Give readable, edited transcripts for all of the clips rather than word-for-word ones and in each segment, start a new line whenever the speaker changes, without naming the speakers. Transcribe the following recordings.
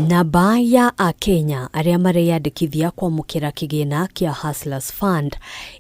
Namba ya Akenya arĩa mareyandĩkithia kwamũkĩra kĩgĩna kĩa Hustlers Fund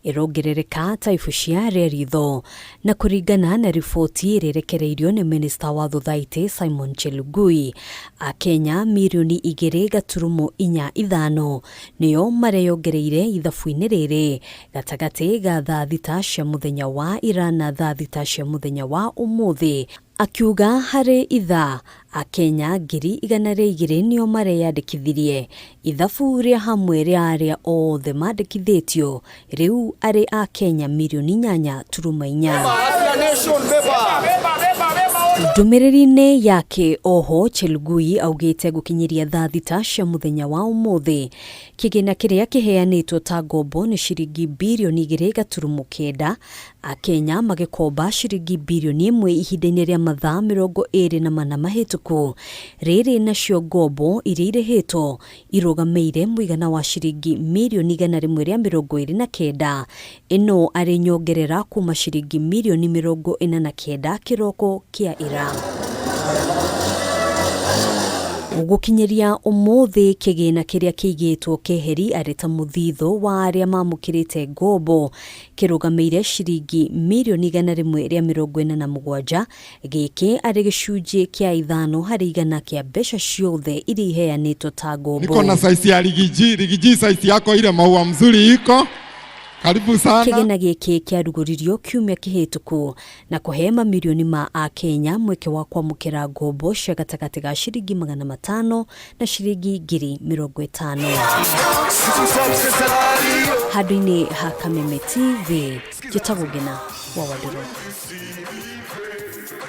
ĩrongerereka ta ibucia rĩa ritho. Na kũringana na riboti ĩrĩa ĩrekereirio nĩ minista wa thothaitĩ Simon Chelugui, Akenya mirioni igĩrĩ gaturumo inya ithano nĩo mareyongereire ithabu-inĩ rĩrĩ gatagatĩ ga thaa thita cia mũthenya wa ira na thaa thita cia mũthenya wa ũmũthĩ. Akiuga harĩ ithaa, Akenya 200,000 nĩo mareyandĩkithirie. Ithabu rĩa hamwe rĩa arĩa othe mandĩkithĩtio rĩu arĩ Akenya mirioni 8.4. Ndũmĩrĩri-inĩ yake oho Chelugui augĩte gũkinyĩria thaa thita cia mũthenya wa ũmũthĩ, kĩgĩna kĩrĩa kĩheanĩtwo ta ngombo nĩ ciringi birioni 2.9, Akenya magĩkomba ciringi birioni ĩmwe ihinda-inĩ rĩa mathaa 24 mahĩtũku. Rĩrĩ nacio ngombo iria irĩhĩtwo irũgamĩire mũigana wa ciringi mirioni 129, ĩno arĩ nyongerera kuma ciringi mirioni 49 kĩroko kĩa ira. Gũkinyĩria ũmũthĩ kĩgĩna kĩrĩa kĩigĩtwo keheri arĩ ta mũthithũ wa arĩa mamũkĩrĩte ngombo kĩrũgamĩire ciringi mirioni 147, gĩkĩ arĩ gĩcunjĩ kĩa 5% kĩa mbeca ciothe iria iheanĩtwo ta ngombo.
Niko na size ya Riggy G. Riggy G size yako ile maua mzuri iko. Karibu sana.
Kĩgĩna gĩkĩ kĩarugũririo kiumia kĩhĩtũku na kũhe mamirioni ma Akenya mweke wa kwamũkĩra ngombo cia gatagatĩ ga ciringi 500 na ciringi 50,000. Handũ-inĩ ha Kameme TV, njĩtagwo Ngina wa Wandũrũ.